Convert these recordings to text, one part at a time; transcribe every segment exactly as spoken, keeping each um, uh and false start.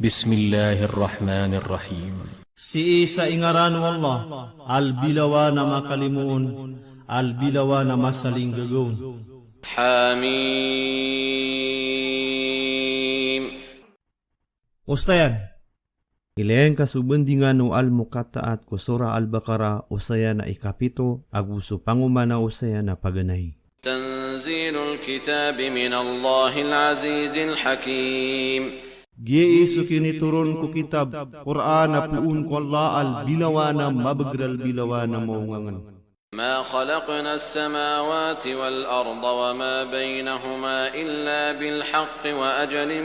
Bismillahir Rahmanir Rahim. Sii sa ingaran o Allah, a lbilawan a makalimoon, a lbilawan a masalinggagaon. Hamim. Osayan. Ilay ngka so bandingan o Al-Muqatta'at ko Surah Al-Baqarah, osayan a ikapito, ago so pangoma na osayan a paganay. Tanzilul kitabi minallahil azizil hakim. Giyai so kinitoron ko kitab, Qur'an, a poon ko Allah a lbilawan a mabagr a lbilawan a maongangen. Ma khalaqnas samawati wal arda wa ma baynahuma illa bil haqqi wa ajalin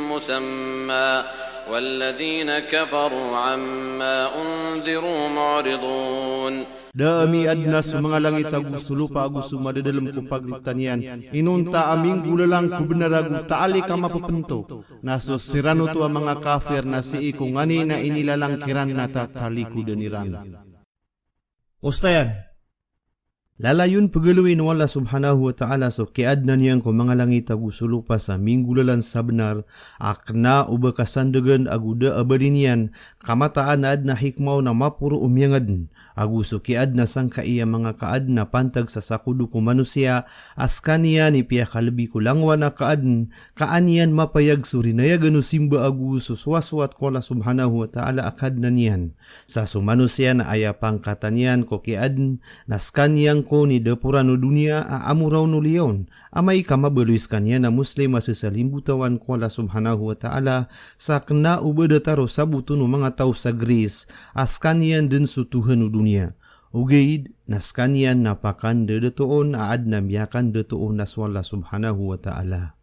musamma, walladhina kafaru amma undhiru mu'ridun. Da a miyaadn a so manga langit ago so lopa ago so madadalm ko pagltan iyan, inonta a minggolalan ko bnar ago taalik a mapepento, na so siran oto a manga kafir na sii ko nganin a inilalang kiran na tatalikodan iran. Osayan. Lalayon pegaloyin o Allah subhanahu wa ta'ala so kiyaadna niyan ko manga langit ago so lopa sa minggolalan sa bnar, a kena o ba kasandegen ago da a bali niyan, ka mataan a adn a hikmah on a maporo o miyangadn, ago so kiyaadna sangkai a manga kaadn a pantag sa sakodo ko manosiya, a sekaniyan i piyakalbi ko langowan a kaadn, ka an iyan mapayag so rinayagan o simba ago so sowasowat ko Allah subhanahu wa ta'ala a Kadnan iyan. Sa so manosiya na aya pangkatan iyan ko kiyaadn, na sekaniyan kon i daporan o doniya a amora on o liyaon, amay ka mabaloy sekaniyan a Muslim a sesalimbotawan ko Allah subhanahu wa ta'ala, sa kena o ba datar o sabot on o manga taw sa Greece, a sekaniyan den so tohan o doniya. Ogaid na sekaniyan na pakandadatoon a adn a miyakandatoon a so Allah subhanahu wa ta'ala.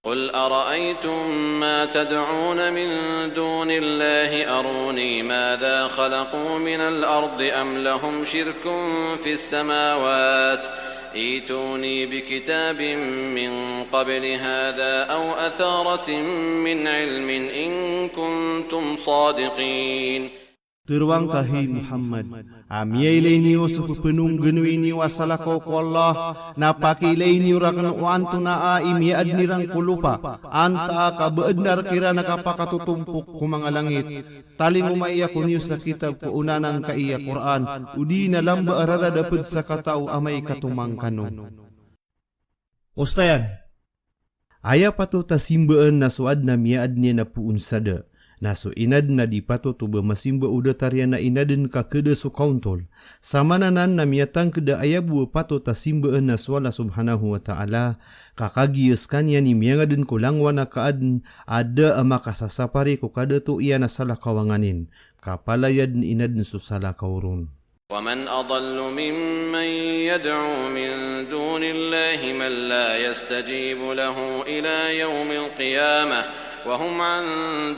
قل أرأيتم ما تدعون من دون الله أروني ماذا خلقوا من الأرض أم لهم شرك في السماوات ائتوني بكتاب من قبل هذا أو أثارة من علم إن كنتم صادقين. Tero angka, hay Muhammad, a miyailay niyo so pepenongganowi niyo a salakaw ko Allah, na pakiilay niyo raken o antonaa i miyaadn iran ko lopa, antaa ka ba adn a rek iran a kapakatotompok ko manga langit. Talingoma iyan ko niyo sa kitab ko onanan ka aya Qur'an, odi na lamba a rarad a ped sa kataw amay ka tomangkano. Osayan. Aya patot a simbaan na so adn a miyaadn iyan a poon sa da, na so inadn na di patot o ba masimba o datar iyan a inadn ka keda so kaontol. Samananan na miyatangked a aya bo a patot a simbaan na so Allah subhanahu wa ta'ala, ka kagiya sekaniyan i miyangadn ko langowan a kaadn, a da a makasasapari ko kadato iyan a salakaw a nganin, ka palaya den inadn so salakaw ron. ومن أضل ممن يدعو من دون الله من لا يستجيب له إلى يوم القيامة وهم عن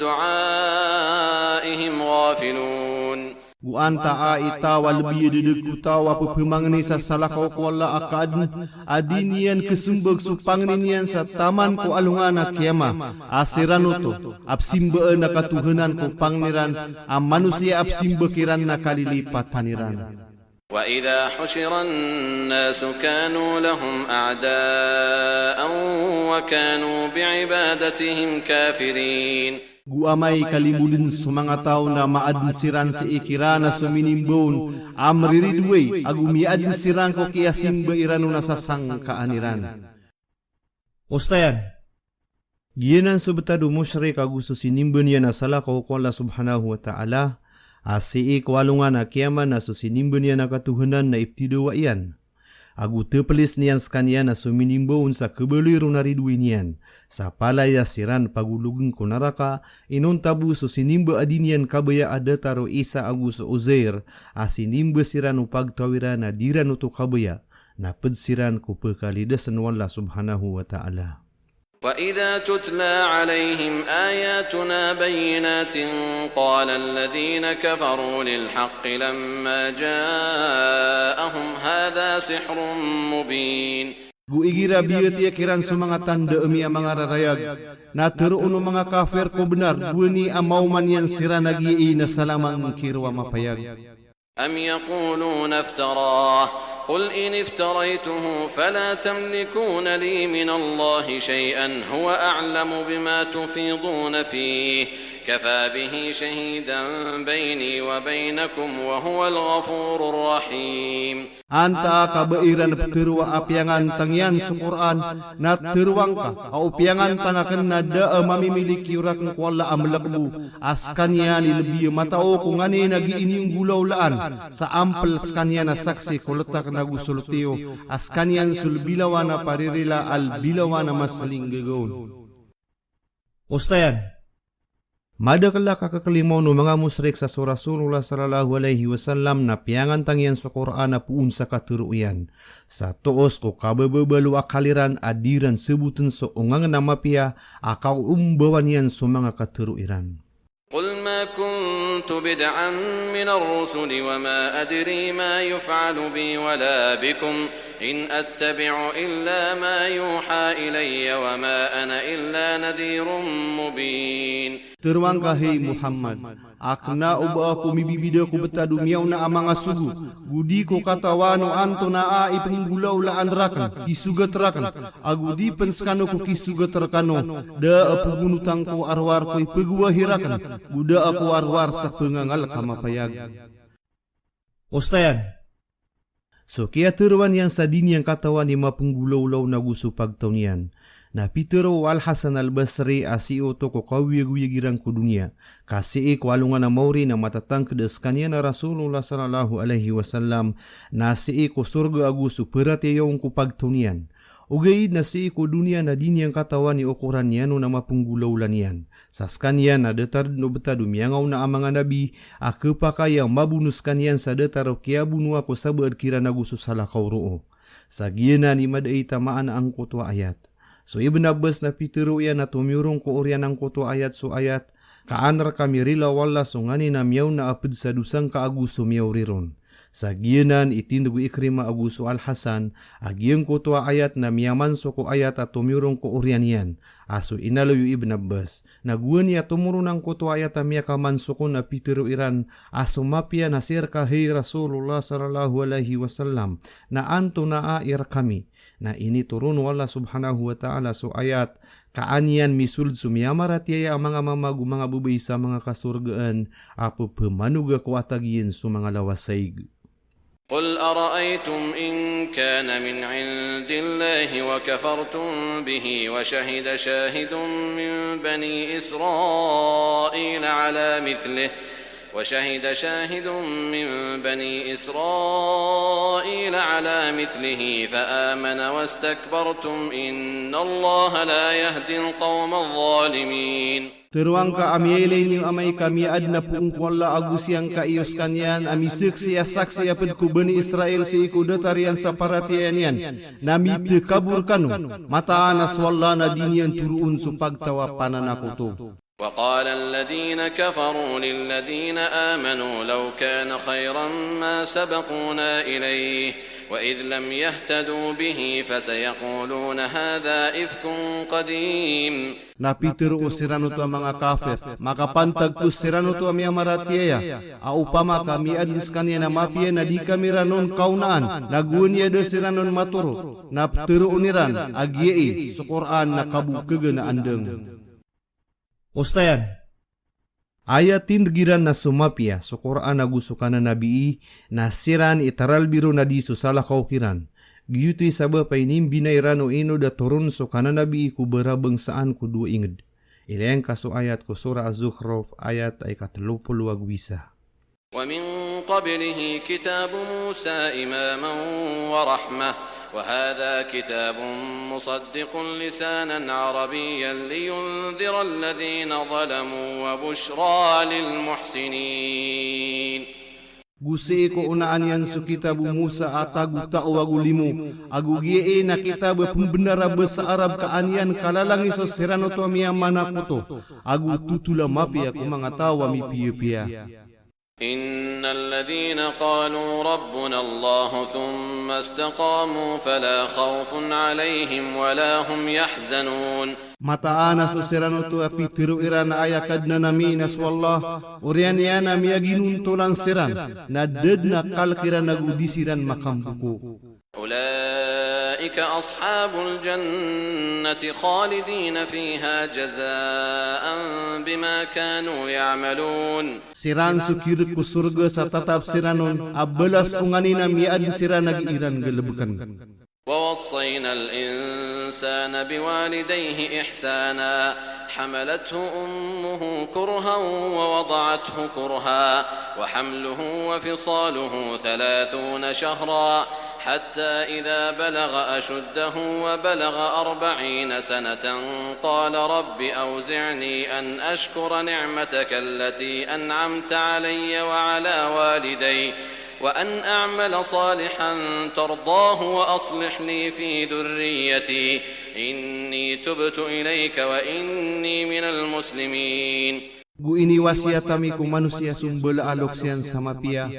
دعائهم غافلون. Go antaa i taw a lebi a dedeg ko taw a pepemangni sa salakaw ko Allah a kaadn, a di niyan kesembag so pangni niyan sa taman ko alongan a kiyama, a siran oto a pesimbaan a katohanan ko pangni ran, a manosiya a pesimba kiran na kalilipatan iran. وإذا حشر الناس كانوا لهم أعداء وكانوا بعبادتهم كافرين. Go amay ka limo den so manga taw na maadn siran sii kiran a so minimba on, a meriridoway, ago miyaadn siran ko kiyasimba iran on a sasangkaan iran. Osayan. Giyanan so betad o mushrik ago so sinimba niyan a salakaw ko Allah subhanahu wa ta'ala, a sii ko alongan a kiyama na so sinimba niyan a katohanan na iptidawa iyan. Ago tepelis niyan sekaniyan a so minimba on sa kebaloy ron a ridoway niyan, sa palaya siran pagologen ko naraka, inonta bo so sinimba a di niyan kabaya a datar o Isa ago so Uzair, a sinimba siran o pagtaw iran a di ran oto kabaya, na ped siran ko pekalidasen o Allah subhanahu wa ta'ala. وإذا تتلى عليهم آياتنا بينات قال الذين كفروا للحق لما جاءهم هذا سحر مبين. Go igira biyatiya kiran so manga tanda a miyamangararayag, na teroon o manga kafir ko benar, gowani a maoma niyan siran a giyai na salamangkiro a mapayag. أم يقولون افتراه، قل إن افتريته فلا تملكون لي من الله شيئا هو أعلم بما تفيضون فيه، كفى به شهيدا بيني وبينكم وهو الغفور الرحيم. Antaa ka ba iran ptharoa a piyangantangiyan so Qur'an, na tharoa ngka a o piyangantang akn na da a mamimiliki rakn ko Allah a mlk bo, a skaniyan i lbi a matao ko nganin a gii niyo nggolawlaan, sa ampl skaniyan a saksi ko ltak ago so lt iyo, a skaniyan so lbi lawan a paririla a lbi lawan a maslinggaga on. Osayan. Madakl a kakaklimaw o manga mushrik sa so Rasulullah sallallahu alaihi wasallam na piyangantang iyan so Qur'an a poon sa katharo iyan. Sa toos ko kabababaloakal iran a di iran sabotn so ongangn a mapiya a kaoombawan iyan so manga katharo iran. قل ما كنت بدعا من الرسل وما أدري ما يفعل بي ولا بكم إن أتبع إلا ما يوحى إلي وما أنا إلا نذير مبين. Tharoa ngka, hay Muhammad, a kna o ba ako mibibida ko btad o miyaona a manga sogo, go di ko katawan o antonaa i pnggolawlaan rakn, kisogat rakn, ago di pn skano ko kisogat rkano, da a pgonotang ko a rowar ko ipgwahi rakn, go da ako a rowar sa pngangalk a mapayag. Osayan. So kiyatharoa niyan sa di niyan katawan i mapnggolawla on ago so pagtaw niyan. Na pitharo o Al-Hasan Al-Basri a sii oto ko kaoyagoyag iran ko doniya, ka sii ko alongan a maori na matatangkd a skaniyan a Rasulullah sallallahu alaihi wasallam, na sii ko sorga ago so paratiyaya on ko pagtaw niyan. Ogaid na sii ko doniya na di niyan katawan i okoran iyan on a mapnggolawla niyan. Sa skaniyan na datar dn o btad o miyangaona a manga nabi a khapakay a mabono skaniyan sa datar o kiyabonoa ko sabaad kiran ago so salakaw roo. Sa giyanan i mada i tamaan angkoto a ayat. So Ibn Abbas na pitharo iyan a tomiyorong ko oriyan angkoto a ayat so ayat, kaan rkami rila o Allah so nganin a miyaona a pd sa dosa ngka ago so miyaori ron. Sa giyanan i tindg o Ikrimah ago so Al-Hasan, a giyangkoto a ayat na miyamansok ko ayat a tomiyorong ko oriyan iyan, a so inaloy o Ibn Abbas. Na gowani a tomoron angkoto a ayat a miyakamansok on a pitharo iran a so mapiya na sii rka hay Rasulullah sallallahu alaihi wasallam, na antonaa i rkami. Na initoron o Allah subhanahu wa ta'ala so ayat, kaan iyan misold so miyamaratiyaya a manga mama ago manga babay sa manga kasorgaan a pphamanoga ko atag iyan so manga lawasaig. قل أرأيتم إن كان من عند الله وكفرتم به وشهد شاهد من بني إسرائيل على مثله وشهد شاهد من بني إسرائيل على مثله فآمن واستكبرتم إن الله لا يهدي القوم الظالمين. Tharoa ngka a miyailay niyo amay ka miyaadn a poon ko Allah ago siyangkai iyo skaniyan a misaksi a saksi a pd ko Bani Israil sii ko datar iyan sa paratiyaya niyan, na mitakabor kano, mataan a so Allah na di niyan toroon so pagtaw a pananakoto. وقال الذين كفروا للذين آمنوا لو كان خيرا ما سبقونا إليه وإذ لم يهتدوا به فسيقولون هذا إفك قديم. Na pitharo siran oto a manga kafir, makapantag ko siran oto a miyamaratiyaya, a opama ka miyaadn skaniyan a mapiya na di kami ranon kaonaan, na gowani a da siran on matoro, na ptharoon iran a giyai so Qur'an na kabokhagan a andang. Osayan. Aya tindg iran na so mapiya, so Qur'an ago so kananabii, na siran i taralbi ron a di so salakaw kiran. Giyoto i sabap a inimbinay ran o ino da toron so kananabii ko barabangsaan ko dowa ingd. Ilaya ngka so ayat ko Surah Az-Zukhruf, ayat a ika tlo polo ago isa. ومن قبله كتاب موسى إماما ورحمة وهذا كتاب مصدق لسانا عربيا لينذر الذين ظلموا وبشرى للمحسنين. Go sii ko onaan iyan so kitab o Musa a tago tao ago limo, ago giyai na kitab a pmbnar a basa Arab ka an iyan kalalangi so siran oto a miyamanakoto, ago totol a mapiya ko manga taw a mipiyapiya. إن الذين قالوا ربنا الله ثم استقاموا فلا خوف عليهم ولا هم يحزنون. Mataan a so siran oto a pitharo iran a aya Kadnan ami na so Allah, oriyan iyan a miyaginontolan siran, na da dn a kalk iran ago di siran makamboko. أولئك أولئك أصحاب الجنة خالدين فيها جزاء بما كانوا يعملون. Siran so kirk ko sorga sa tatap siran on a balas o nganin a miyaadn siran a gii ran galbkn. ووصينا الإنسان بوالديه إحسانا، حملته أمه كرها ووضعته كرها، وحمله وفصاله ثلاثون شهرا، حتى إذا بلغ أشده وبلغ أربعين سنة، قال رب أوزعني أن أشكر نعمتك التي أنعمت علي وعلى والدي، وأن أعمل صالحا ترضاه وأصلح لي في ذريتي إني تبت إليك وإني من المسلمين. Go iniwasiyat ami ko manosiya so mbala a loks iyan sa mapiya.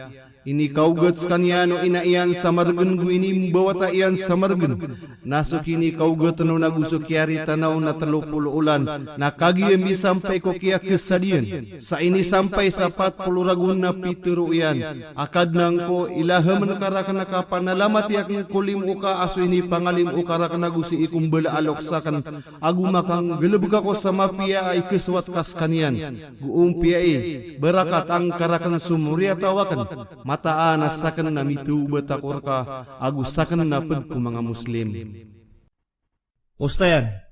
Inikaogat skaniyan o ina iyan sa margn go inimbawata iyan sa margn. Na so kinikaogatn on ago so kiyaritan on na tlo polo olan, na kagiya misampay ko kiyakasad iyan. Sa inisampay sa pat polo ragon na pitharo iyan a Kadnan ko, ilahmn ka rakn a kapanalamati akn ko limo ka a so inipangalimo ka rakn ago sii ko mbala a loks akn, ago makanggalbk ako sa mapiya a ikasowat ka skaniyan. Go ompiya i, barakat angka rakn so moriyataw akn, mataan a sakn na mitawbat ako rka, ago sakn na pd ko manga Muslim. Osayan.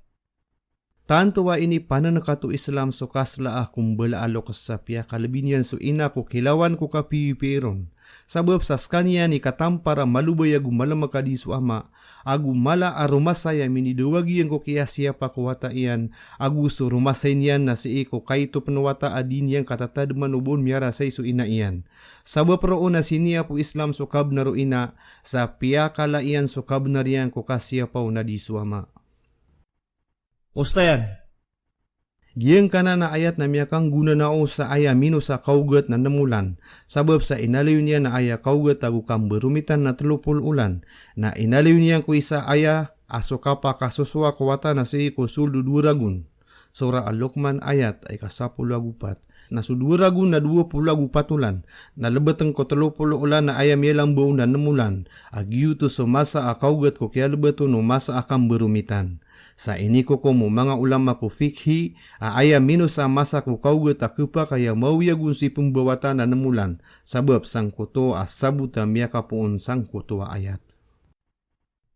Tanto a inipanankat o Islam so kaslaa ko mbala a loks sa piyakalbi niyan so ina ko kilawan ko kapipiya ron. Sabap sa skaniyan i katampar a malobay ago malmk a di so ama, ago mala a romasay a minidawag iyan ko kiyasiyapa ko wata iyan, ago so romasay niyan na sii ko kaito pn o wata a di niyan katatadman o ba on miyarasay so ina iyan. Sabap roo na siniyap o Islam so kabnar o ina, sa piyakala iyan so kabnar iyan ko kasiyapa on a di so ama. Osayan. Giyangkanan a ayat na miyakanggonanao sa aya minos a kaogat na nem olan, sabap sa inaloy niyan a aya kaogat ago kambaromitan na telo polo olan, na inaloy niyan ko isa a aya a so kapakasosowa ko wata na sii ko soled o dowa ragon. Sora Al-Luqman ayat a ika sapolo ago pat. Na so dowa ragon na dowa polo ago pat olan, na lebeteng ko telo polo olan na aya miyalambaw na nem olan, a giyoto so masa a kaogat ko kiyalebet on o masa a kambaromitan. Sa inikokom o manga ulama ko fiqhi, a aya minos a masa ko kaogat a kepakay a maoyagon so ipembawata na nem olan, sabap sangkoto a sabot a miyakapoon sangkoto a ayat.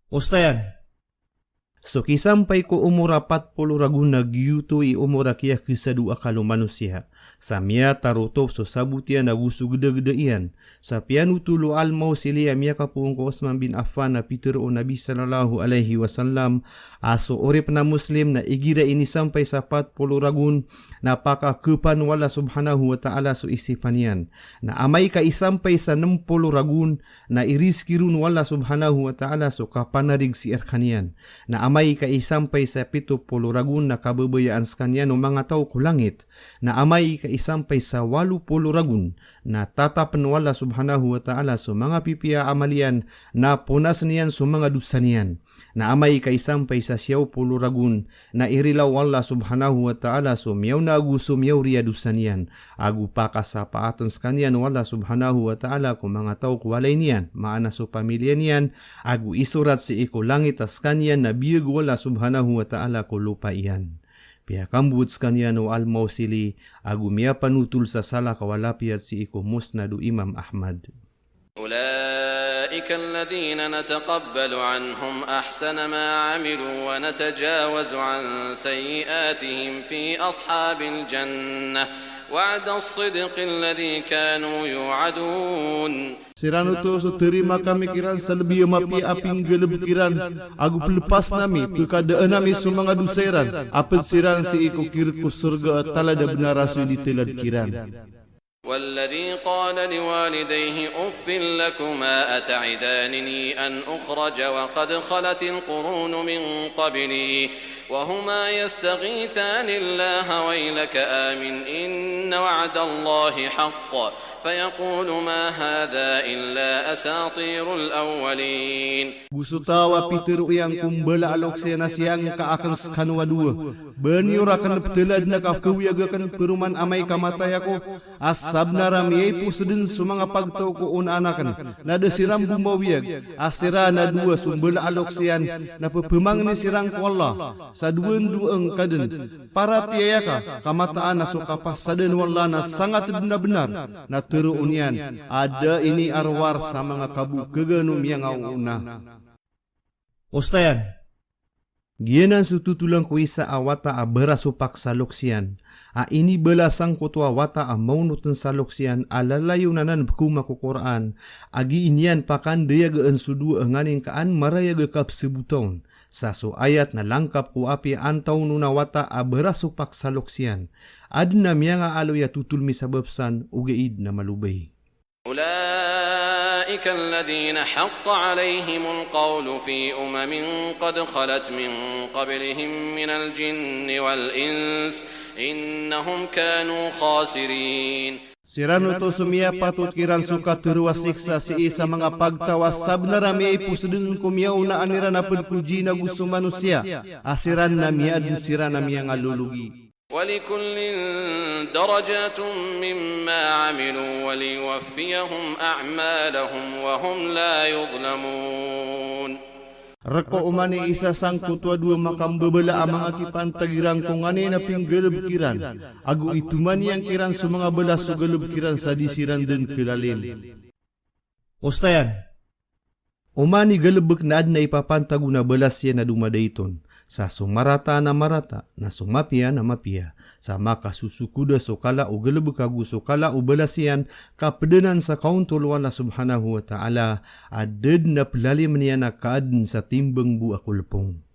Osayan. So kisampay ko omor a pat polo ragon na giyoto i omor a kiyakesado akal o manosiya. Sa miyatarotop so sabot iyan ago so gedageda iyan. Sa piyanotol o Al-Mawsili a miyakapoon ko Osman bin Affan a pitero o Nabi sallallahu alaihi wasallam a so oripn a Muslim na igira inisampay sa pat polo ragon na pakakepan o Allah subhanahu wa ta'ala so isipan iyan. Na amay ka isampay sa nem polo ragon na irizki ron o Allah subhanahu wa ta'ala so kapanarig sii rkaniyan. Na amay ka isampay sa pito polo ragon na kababayaan skaniyan o manga taw ko langit. Na amay ka isampay sa walo polo ragon na tatapn o Allah subhanahu wa ta'ala so manga pipiya a amal iyan, na ponasn iyan so manga dosa niyan. Na amay ka isampay sa siyaw polo ragon na irila o Allah subhanahu wa ta'ala so miyaona ago so miyaori a dosa niyan, ago pakasapaatn skaniyan o Allah subhanahu wa ta'ala ko manga taw ko walay niyan, maana so pamilya niyan, ago isorat sii ko langit a skaniyan na biyag o Allah subhanahu wa ta'ala ko lopa iyan. Piyakambowat skaniyan o Al-Mawsili, ago miyapanotol sa salakaw a lapiyat sii ko Musnad o Imam Ahmad. أولئك الذين نتقبل عنهم أحسن ما عملوا ونتجاوز عن سيئاتهم في أصحاب الجنة وعد الصدق الذي كانوا يوعدون. Siran oto so terima kami kiran sa lebi a mapiya a pinggalebek iran, ago pelepasn ami, pekadaan ami so manga dosa iran, a ped siran sii ko kirek ko sorga a talad a benar a so initelad kiran. والذي قال لوالديه أف لكما أتعدانني أن أخرج وقد خلت القرون من قبلي وهما يستغيثان الله ويلك آمن إن وعد الله حق فيقول ما هذا إلا أساطير الأولين. Go so taw a pitharo iyan ko mbala a loks iyan a siyangka akn skano a dowa. Ba niyo rakn pthaladn a kapkawiyag akn paroman amay ka matay ako, a sabnar a miyaipos dn so manga pagtaw ko onaan akn, na da siran bo mawiyag, a siran a dowa so mbala a loks iyan na pphamangni siran ko Allah sa dowandowa a ngka dn. Paratiyaya ka, ka mataan a so kapasadan o Allah na sangat dn a bnar, na tharoon iyan a da ini a rowar sa manga kabokhagan o miyangaoona. Osayan. Giyanan so totolan ko isa a wata a barasopak sa loks iyan, a inibala sangkoto a wata a maonotn sa loks iyan a lalayon anan pkhaoma ko Qur'an, a gii niyan pakandayagaan so dowa a nganin ka an marayag a kapsabota on. Sa so ayat na langkap ko apiya antawaa on a wata a barasopak sa loks iyan. Adn a miyangaaloy a totol misabap san, ogaid na malobay. أولئك الذين حق عليهم القول في أمم قد خلت من قبلهم من الجن والإنس إنهم كانوا خاسرين. Siran oto so miyapatot kiran so katharo a siksa sii sa manga pagtaw a sabnar a miyaipos dn ko miyaonaan iran a pd ko jinn ago so manosiya, a siran na miyaadn siran a miyangalologi. ولكل درجات مما عملوا وليوفيهم أعمالهم وهم لا يظلمون. Rk o oman i isa sangkoto a dowa a makambabala a manga kipantag iran ko nganin a pinggalbk iran, ago itoman iyan kiran so manga bala so galbk iran sa di siran dn klalim. Osayan. Oman i galbk na adn a ipapantag on a balas iyan a domadait on. Sa so marata na marata, na so mapiya na mapiya. Sa makasosokoda so kala o galbk ago so kala o balas iyan, ka pd anan sa kaontol o Allah subhanahu wa ta'ala, a da dn a plalim iyan a kaadn sa timbang bo a kolpong.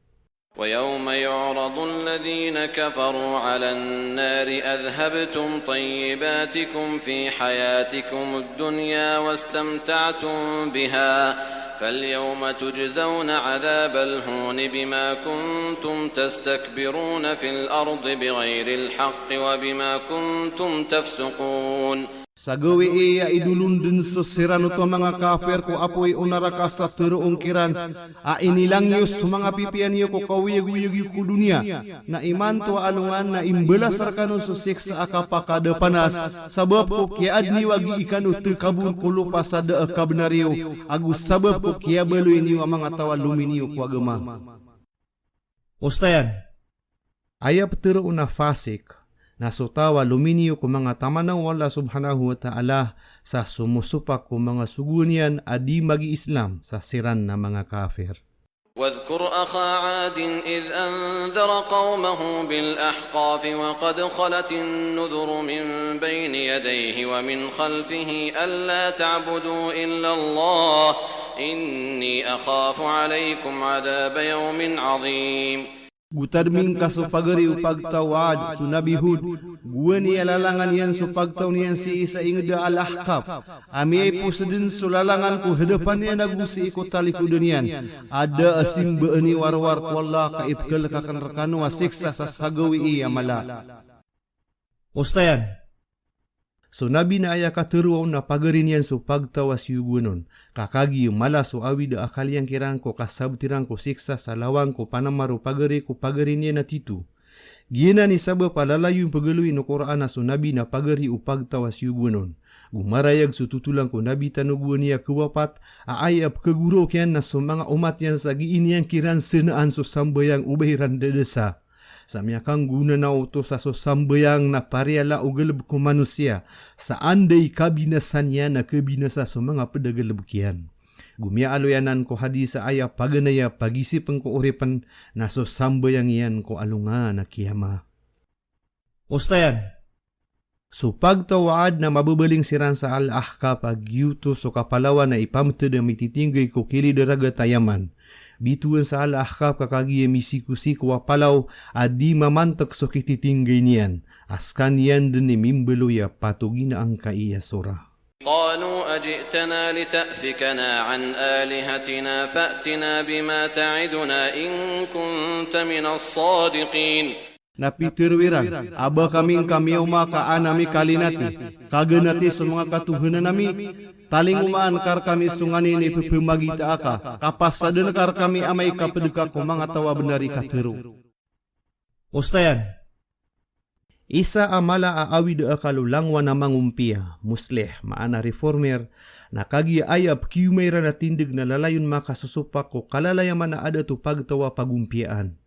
ويوم يعرض الذين كفروا على النار أذهبتم طيباتكم في حياتكم الدنيا واستمتعتم بها فاليوم تجزون عذاب الهون بما كنتم تستكبرون في الأرض بغير الحق وبما كنتم تفسقون. Sa gawii a idolon dn so siran oto a manga kafir ko apoy o naraka sa tharoon kiran a inilang iyo so manga pipiya niyo ko kaoyagoyag iyo ko doniya, na imanto a alongan na imbalas rkano so siksa a kapakadapanas, sabap ko kiyaadn iyo a gii kano takabor ko lopa sa da a kabnar iyo, ago sabap ko kiyabaloy niyo a manga taw a lominiyo ko agama. Osayan. Aya ptharoon a fasik na so taw a lominiyo ko manga tamana o Allah subhanahu wa ta'ala, sa somosopak ko manga sogoan iyan a di magi-Islam sa siran na manga kafir. واذكر أخا عاد إذ أنذر قومه بالأحقاف وقد خلت النذر من بين يديه ومن خلفه ألا تعبدوا إلا الله إني أخاف عليكم عذاب يوم عظيم. Go tadmi ngka so pagari o pagtaw o Ad, so Nabi Hud, gowani a lalangan iyan so pagtaw niyan sii sa ingd a Al-Ahqaf, a miyaipos dn so lalangan ko hadapan iyan ago sii ko talikodan iyan, a da a simbaan iyo a rowar ko Allah ka ipkhalk akn rkano a siksa sa sagawii a mala. Osayan. So Nabi na aya katharoa on na pagari niyan so pagtaw a siyogoan on. Ka kagiya mala so awid a akal iyan kiran ko kasabt iran ko siksa sa lawan ko panamar o pagari ko pagari niyan a tito. Giyanan i sabap a lalayon pagaloyin o Qur'an a so Nabi na pagari o pagtaw a siyogoan on. Go marayag so totolan ko Nabi tano gowani a kawapat, a aya pkhagoraok iyan na so manga omat iyan sa gii niyan kiran sanaan so sambayang o ba iran dadasa. Sa miyakanggona na oto sa so sambayang na pariyala o galbk o manosiya, sa anda i kabinasa niyan na kabinasa so manga pd a galbk iyan. Go miyaaloy anan ko hadis a aya paganay a pagisipn ko oripn na so sambayang iyan ko alongan a kiyama. Osayan. So pagtaw o Ad na mababaling siran sa Al-Ahqaf a giyoto so kapalawan a ipamtd a mititinggay ko kilid a ragat a Yaman. Bitowan sa Al-Ahqaf ka kagiya misikosiko a palaw a di mamantk so kititinggay niyan. A skaniyan dn i mimbaloy a patoginaan ka iya sora. قالوا أجئتنا لتأفكنا عن آلهتنا فأتنا بما تعدنا إن كنت من الصادقين. Na pitharo iran a ba kami ngka miyaoma ka an ami kalinati, kaganati so manga katohanan ami, talingomaan ka rkami so nganin i pphamagitaa ka, ka pasadan ka rkami amay ka pd ka ko manga taw a bnar i katharo. Osayan. Isa a mala a awid a akal o langowan a mangompiya, muslih, maana reformer, na kagiya aya pkiyoma iran a tindg na lalayon makasosopak ko kalalayaman a adat o pagtaw a pagompiyaan.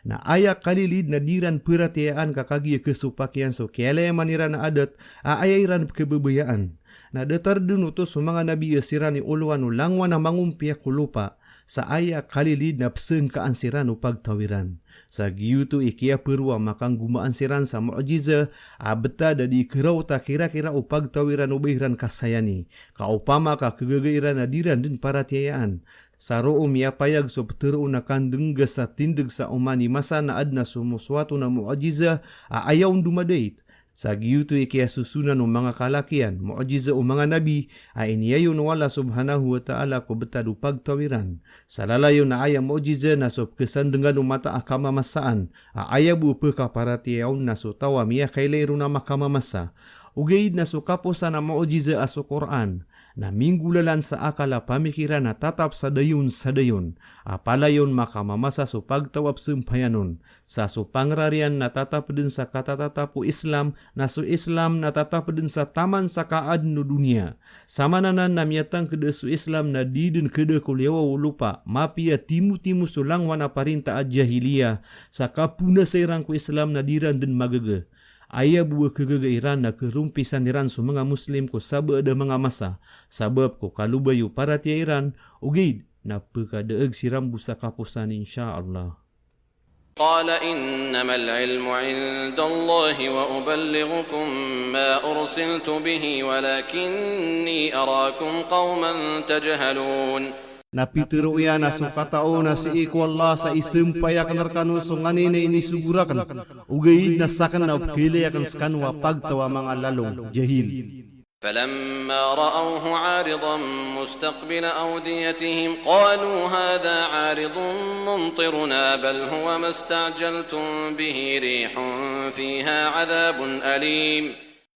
Na aya kalilid na di iran pharatiyayaan ka kagiya khasopak iyan so kiyalayaman iran a adat a aya iran pkhababayaan. Na datar dn oto so manga nabi a siran i olowan o langowan a mangompiya ko lopa, sa aya kalilid na psngkaan siran o pagtaw iran. Sa giyoto i kiyaparo a makanggomaan siran sa mu'jiza a btad a di kharaot a kirakira o pagtaw iran o ba iran kasayani. Ka opama ka khagaga iran a di iran dn paratiyayaan. Sa roo miyapayag so ptharoon a kandngga sa tindg sa oman i masa na adn a somosoat on a mu'jiza a aya on domadait. Sa giyoto i kiyasosonan o manga kalakiyan, mu'jiza o manga nabi, a iniyayon o Allah subhanahu wa ta'ala ko btad o pagtaw iran. Sa lalayon a aya mu'jiza na so pkhasandngan o mata a kamamasaan, a aya bo a pkhaparatiyaya on na so taw a miyakailay ron a makamamasa. Ogaid na so kaposan a mu'jiza a so Qur'an, na minggolalan sa akal a pamikiran a tatap sa dayon sa dayon, a palayon makamamasa so pagtaw a psampayan on, sa so pangrariyan na tatap dn sa katatatap o Islam, na so Islam na tatap dn sa taman sa kaadn o doniya. Samananan na miyatangkd a so Islam na di dn khada ko liyawaw o lopa, mapiya timotimo so langowan a parinta a jahiliya, sa kaponasa iran ko Islam na di iran dn magaga. Aya bo a khagaga iran na kharompisan iran so manga Muslim ko sabaad a manga masa, sabap ko kalobay o paratiyaya iran, ogaid na pkhadaag siran bo sa kaposan, insha Allah. قال إنما العلم عند الله وأبلغكم ما أرسلت به ولكني أراكم قوما تجهلون. Na pitharo iyan a so katao na sii ko Allah sa isampay akn rkano so nganin a inisogo rakn, ogaid na sakn na pkhailay akn skano a pagtaw a manga lalong, jahil. فلما رأوه عارضا مستقبل أوديتهم قالوا هذا عارض ممطرنا بل هو ما استعجلتم به ريح فيها عذاب أليم.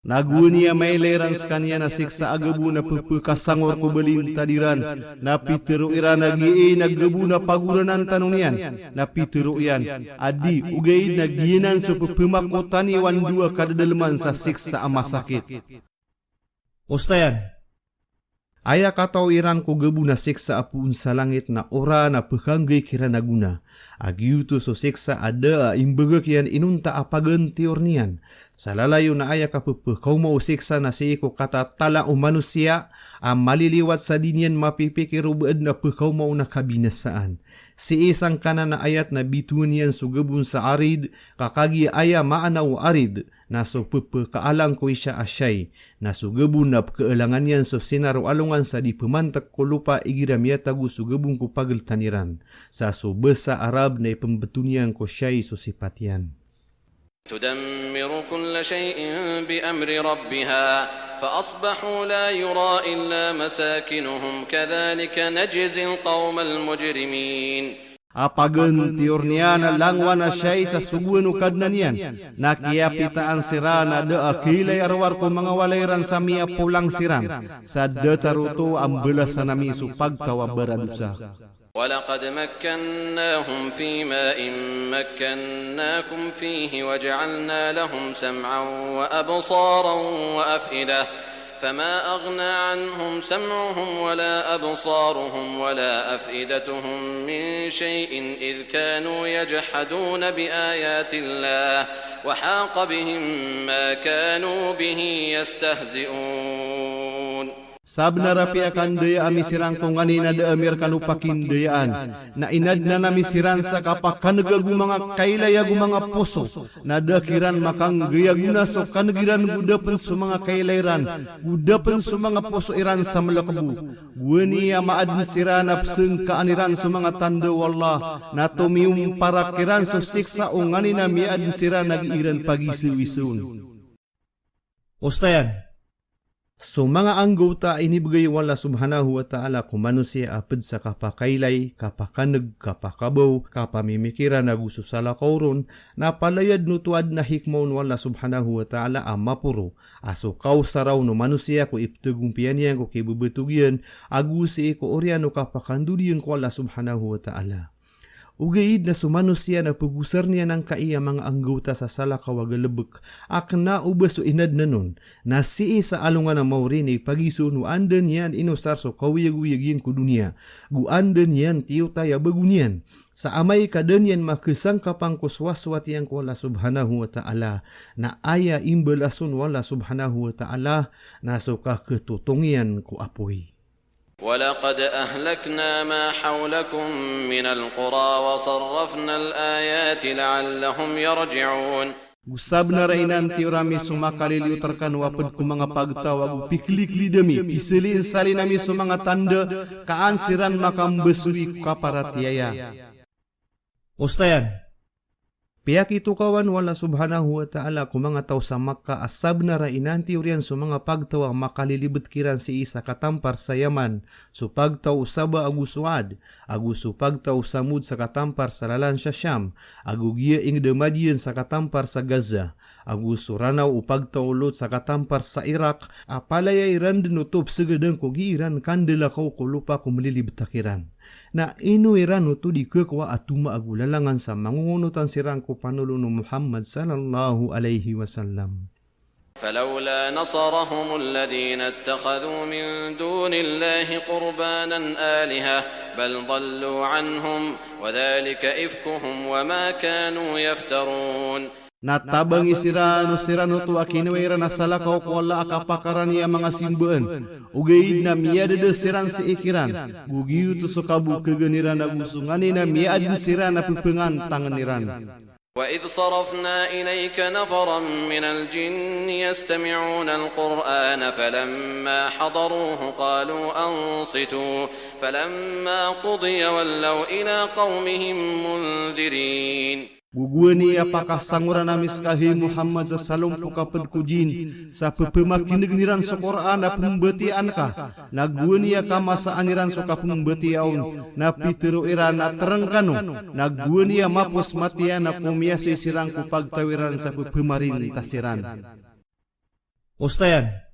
Na gowani a mailay ran skaniyan a siksa a gabo na pphakasangor ko balintad iran, na pitharo iran a giya na gabo na pagoranan tano niyan. Na pitharo iyan a di, ogaid na giyanan so pphamakotan iyo andoa kadadalman sa siksa a masakit. Osayan. Aya katao iran ko gabo na siksa a poon sa langit na ora na pkhanggay kiran a gona. A giyoto so siksa a da a imbagak iyan inonta a pagantiyor niyan. Sa lalayon a aya kapphakaoma o siksa na sii ko katatala o manosiya a maliliwat sa di niyan mapipikir o ba adn a pkhakaoma on a kabinasaan. Sii sangkanan a ayat na bitowan iyan so gabon sa arid, ka kagiya aya maana o arid na so pphakaalang ko isa a shay, na so gabon na pkhaalangan iyan so sinar o alongan sa di pmantk ko lopa igira miyatago so gabon ko pagltan iran. Sa so basa Arab na ipmbto niyan ko shay so sipat iyan. تدمر كل شيء بأمر ربها فأصبحوا لا يرى إلا مساكنهم كذلك نجزي القوم المجرمين. A pagantiyor niyan a langowan a shay sa sogoan o Kadnan iyan, na kiyapitaan siran a da a kailay a rowar ko manga walay ran sa miyapolang siran, sa datar oto a mbalasan ami so pagtaw a baradosa. ولقد مكناهم في ماء مكناكم فيه وجعلنا لهم سمعا وأبصارا وأفئدة فما أغنى عنهم سمعهم ولا أبصارهم ولا أفئدتهم من شيء إذ كانوا يجحدون بآيات الله وحاق بهم ما كانوا به يستهزئون. Sabnar a piyakandaya ami siran ko nganin a da a miyarkano pakindayaan, na inadnan ami siran sa kapakaneg ago manga kailay ago manga poso, na da kiran makanggay a gona so kaneg iran go da pen so manga kailay ran, go da pen so manga poso iran sa melekebo. Gowani a maadn siran a pesengkaan iran so manga tanda o Allah, na tomiyomparak kiran so siksa o nganin a miyaadn siran a gi iran pagisewisewn. Osayan. So manga anggawta a inibgay o Allah Subhanahu wa Ta'ala ko manosiya a pd sa kapakailay, kapakan'g, kapakabaw, kapamimikiran ago so salakaw ron, na palaya dn oto a adn a hikmah o Allah Subhanahu wa Ta'ala a maporo a so kaosaraw o manosiya ko ipthagompiya niyan ko kibbtog iyan ago sii ko oriyan o kapakandod iyan ko Allah Subhanahu wa Ta'ala. Ogaid na so manosiya na pagosarn iyan angkai a manga anggawta sa salakaw a galbk a kna o ba so inadnan on na sii sa alongan a maori na ipagiza on o anda niyan inosar so kaoyagoyag iyan ko doniya, go anda niyan tiyotay a bago niyan, sa amay ka da niyan makasangkapan ko sowasowat iyan ko Allah Subhanahu wa Ta'ala, na aya imbalasan o Allah Subhanahu wa Ta'ala na so kakhatotong iyan ko apoy. ولقد أهلكنا ما حولكم من القرى وصرفنا الآيات لعلهم يرجعون. Go sabnar a inantiyor ami so makaliliyot rkano a pd ko manga pagtaw ago pikliklid ami, pisalisalin ami so manga tanda ka an siran makambsowi ko kaparatiyaya. Osayan, piyakitokawan o Allah Subhanahu wa Ta'ala ko manga taw sa Makkah a sabnar a inantiyor iyan so manga pagtaw a makalilibt kiran sii sa katampar sa Yaman, so pagtaw o Saba ago so Ad, ago so pagtaw o Samud sa katampar sa lalan sa Sham, ago giya ingd a Madyan sa katampar sa Gaza, ago so Ranaw o pagtaw o Lut sa katampar sa Iraq, a palaya iran dn oto psgdn ko gii ran kandlakaw ko lopa ko mlilibt a kiran. Na ino iran oto di khakowa a toma ago lalangan sa mangongonotan siran ko panolon o Muhammad sallallahu alaihi wasallam. فلولا نصرهم الذين اتخذوا من دون الله قربانا آلهة بل ضلوا عنهم وذلك إفكهم وما كانوا يفترون. Na tabangi siran o siran oto a kinowa iran a salakaw ko Allah a kapakarani a manga simbaan. Ogaid na miyadada siran sii kiran. Go giyoto so kabokhagan iran ago so nganin a miyaadn siran a pphangantangn iran. وإذ صرفنا إليك نفرا من الجن يستمعون القرآن فلما حضروه قالوا أنصتوا فلما قضي ولوا إلى قومهم منذرين. Gogowani a pakasangoran ami ska, hay Muhammad, sa salompok a pd ko jin, sa pphamakin'gn iran so Qur'an a pmbatiyaan ka, na gowani a kamasaan iran so kapmbatiyaa on, na pitharo iran a trng kano, na gowani a mapos matiya na komiyasoy siran ko pagtaw iran sa pphamarinta siran. Osayan,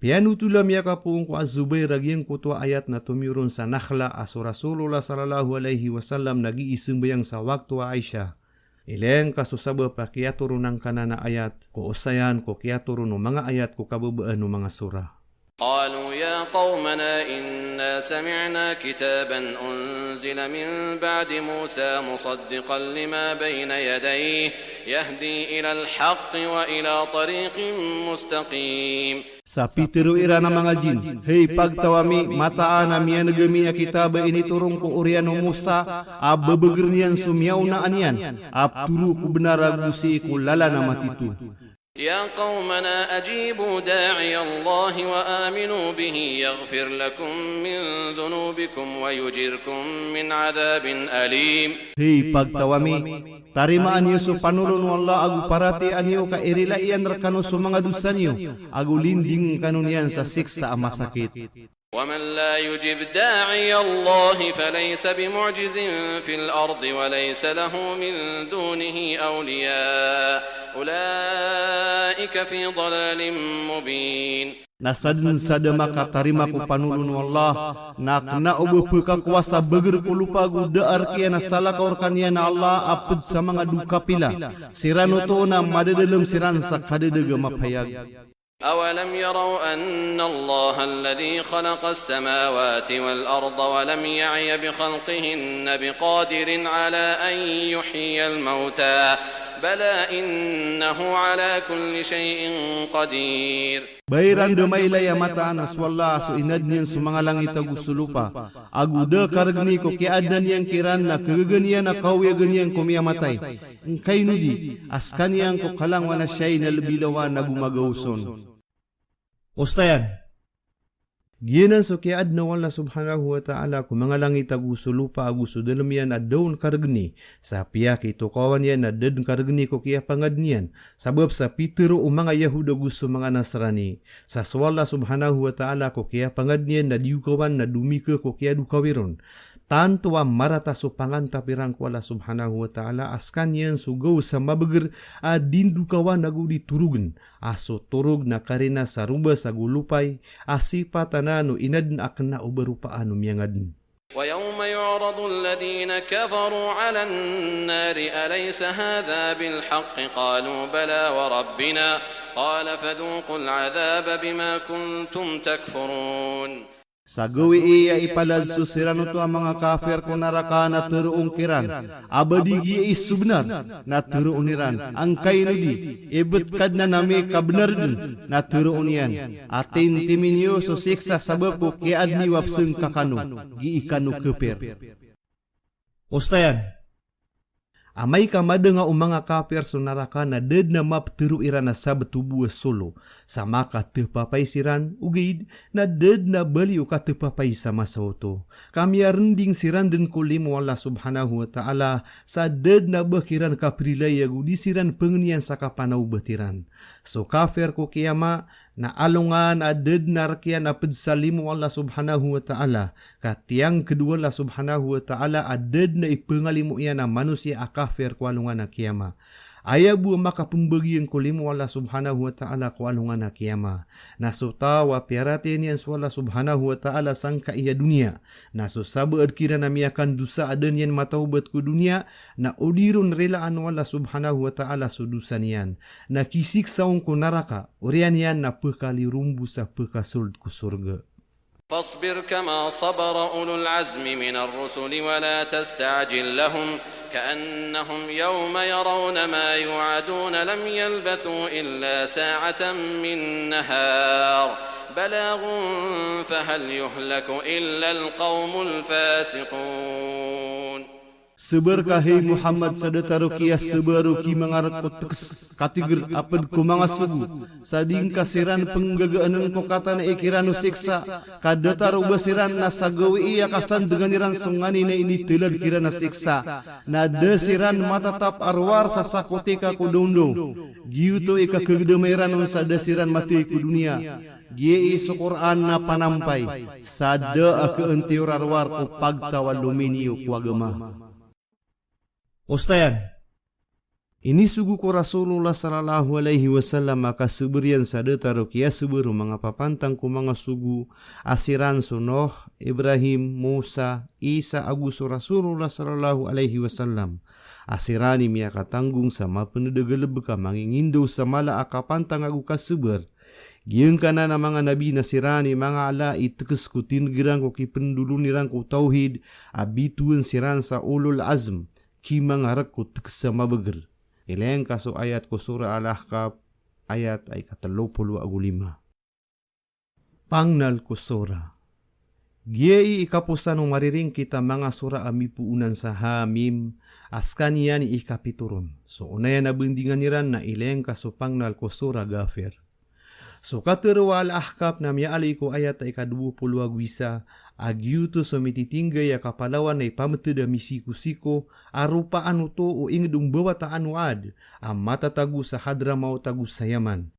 piyanothol a miyakapoon ko Az-Zubair a giyangkoto a ayat na tomiyoron sa Nakhla a so Rasulullah sallallahu alaihi wasallam na gii sambayang sa wakto a Isha. Ilay angka so sabap a kiyatoronan ka nan a ayat, ko osayan ko kiyatoron o manga ayat ko kababaan o manga surah. قالوا يا قومنا إنا سمعنا كتابا أنزل من بعد موسى مصدقا لما بين يديه يهدي إلى الحق وإلى طريق مستقيم. Sa pitharo iran a manga jin, hay pagtaw ami, mataan a miyan'g ami a kitab a initoron ko oriyan o Musa, a bbgrn iyan so miyaonaan iyan, a pthoro ko bnar ago sii ko lalan a matito. يا قومنا أجيبوا داعي الله وآمنوا به يغفر لكم من ذنوبكم ويجركم من عذاب أليم. Hay pagtaw ami, tarimaan iyo so panolon o Allah ago paratiyayaan iyo ka irilai iyan rkano so manga dosa niyo, ago linding kano niyan sa siksa a masakit. ومن لا يجب داعي الله فليس بمعجز في الأرض وليس له من دونه أولياء أولئك في ضلال مبين. Na sadn sa da makatarima ko panolon o Allah, na kna o ba pkhakowa sa bagr ko lopa ago da a rk iyan a salakaw rkaniyan a Allah a pd sa manga dokapila, siran oto na madadalm siran sa kadadg a mapayag. أولم يروا أن الله الذي خلق السماوات والأرض ولم يعي بخلقهن بقادر على أن يحيي الموتى بلى إنه على كل شيء قدير. Ba iran da mailay a mataan a so Allah a so inadn iyan so manga langit ago so lopa, ago da kargni ko kiyaadna niyan kiran na khagaga niyan a kaoyaga niyan ko miyamatay. Ngkaino di a skaniyan ko kalangowan a siyai na lbi lawan ago magaos on. Osayan, Giyanan so kiyaadna o Allah subhanahu wa ta'ala ko manga langit ago so lopa ago so dalem iyan a da on karegni, sa piyakitokawan iyan na da den karegni ko kiyapangadn iyan, sabap sa pitharo o manga Yahud ago so manga Nasrani. Sa so Allah subhanahu wa ta'ala ko kiyapangadn iyan na di okawan na domika ko kiyadokawi ron. Tanto a marata so pangantap iran ko Allah subhanahu wa ta'ala a sekaniyan so gaw sa mabeger a di ndokawan ago di torogen. A so torog na karina sa robas ago lopay, a sipat anan o inadn a kena o baropaan o miyangadn. ويوم يعرض الذين كفروا على النار أليس هذا بالحق قالوا بلى وربنا قال فذوقوا العذاب بما كنتم تكفرون. Sa gawii a ipalad so siran oto a manga kafir ko naraka na teroon kiran a ba di giya i so benar, na teroon iran, angkaino di, ibet Kadnan ami ka benar den, na teroon iyan a timtimi niyo so siksa sabap ko kiyaadn iyo a pesengka kano, gii kano kafir. Osayan. Amay ka madanga o manga kafir so naraka na da den a mapetero iran a sabt o bo a solo, sa makatepapay siran, ogaid na da den a bali o katepapay sa masa oto. Ka miyarending siran den ko limo o Allah subhanahu wa ta'ala, sa da den a ba kiran kaperilay ago di siran pengeniyan sa kapanaobat iran. So kafir ko kiyama, na alongan a da den a rek iyan a ped sa limo o Allah subhanahu wa ta'ala, ka tiyangked o Allah subhanahu wa ta'ala a da den a ipengalimo iyan a manosiya a kafir ko alongan a kiyama. Aya bo a makapembagian ko limo o Allah subhanahu wa ta'ala ko alongan a kiyama. Na so taw a piyaratiyaya niyan so Allah subhanahu wa ta'ala sangkai a doniya, na so sabaad kiran a miyakandosa a da niyan mataobat ko doniya, na o di ron rilaan o Allah subhanahu wa ta'ala so dosa niyan. Na kisiksa on ko naraka, oriyan iyan na pekalirombos a pekasold ko sorga. فاصبر كما صبر أولو العزم من الرسل ولا تستعجل لهم كأنهم يوم يرون ما يوعدون لم يلبثوا إلا ساعة من نهار بلاغ فهل يهلك إلا القوم الفاسقون. Sabar ka, hay Muhammad, sa datar o kiyasabar o kimangarek ko tekes, katiger a ped ko manga sogo, sa di ngka siran penggagaanen ko katanai kiran o siksa, ka datar o ba siran na sa gawii a kasandengan iran so nganin a initelad kiran a siksa, na da siran matatap a rowar sa sakotika ko dawndaw. Giyoto i kakegedama iran on sa da siran mathay ko doniya. Giyai so Qur'an na panampay, sa da a kaantiyor a rowar ko pagtaw a lominiyo ko agama. Osayan. Inisogo ko Rasulullah sallallahu alaihi wasallam a kasabar iyan sa datar o kiyasabar o manga papantang ko manga sogo a siran so Nuh, Ibrahim, Musa, Isa ago so Rasulullah sallallahu alaihi wasallam a siran i miyakatanggong sa mapened a galebek a mangingindaw sa mala a kapantang ago kasabar. Giyangkanan a manga nabi na siran i manga ala i tekes ko tinegeran ko kipendolon iran ko tawhid a bitowan siran sa ulul azm, kimangarek ko tekes a mabeger. Ilay ngka so ayat ko Surah Al-Ahqaf, ayat a ikatelo polo ago lima. Pangnal ko surah. Giyai i kaposan o mariringkit a manga surah a mipoonan sa Ha Mim, a sekaniyan i ikapito ron. So onayan a bendingan iran na ilay ngka so pangnal ko surah Ghafir. So katero a Al-Ahqaf na miyaaloy ko ayat a ikadowa polo ago isa, a giyoto so mititinggay a kapalawan a ipameted a misikosiko a ropaan oto o inged o mbawataan o Ad a matatago sa Hadramaut ago sa Yaman.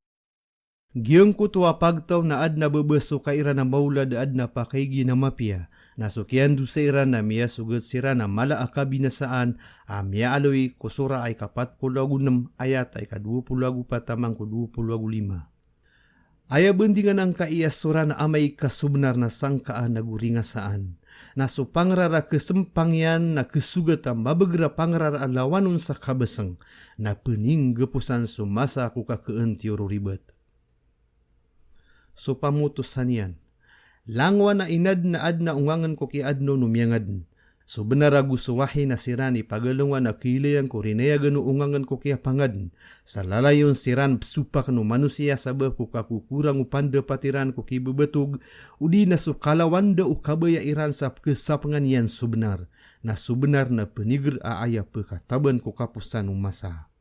Giyangkoto a pagtaw na aden a baba so kairan a maolad a aden a pakaigiyan a mapiya, na so kiyandosa iran na miyasogat siran a mala a kabinasaan a miyaaloy ko surah a ikapat polo ago nem, ayat a ikadowa polo ago pat taman ko dowa polo ago lima. Aya bendingan angkai a surah na amay ka so benar na sangkaan ago ringasaan. Na so pangrara kesempang iyan na kesogat a mabeger a pangrara a lawan on sa kabeseng, na peninggeposan so masa ko kakaantiyor o ribat. So pamotosan iyan. Langowan a inaden a aden a ongangen ko kiyaadn o miyangaden. So benar ago so wahi na siran i pagalongan a kiilayan ko rinayagan o ongangen ko kiyapangaden. Sa lalayon siran pesopak o manosiya sabap ko kakokorang o pandapat iran ko kibebetog, odi na so kalawanda o kabaya iran sa pekesapengan iyan so benar. Na so benar na peniger a aya pekataban ko kaposan o masa.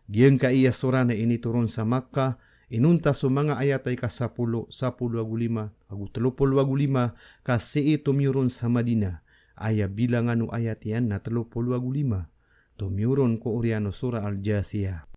Giyangkai a surah na initoron sa Makkah, Inonta so manga ayat a ika sapolo, sapolo ago lima, ago telo polo ago lima, ka sii tomiyoron sa Madina. Aya bilangan o ayat iyan na telo polo ago lima. Tomiyoron ko oriyan o Surah Al-Jathiyah.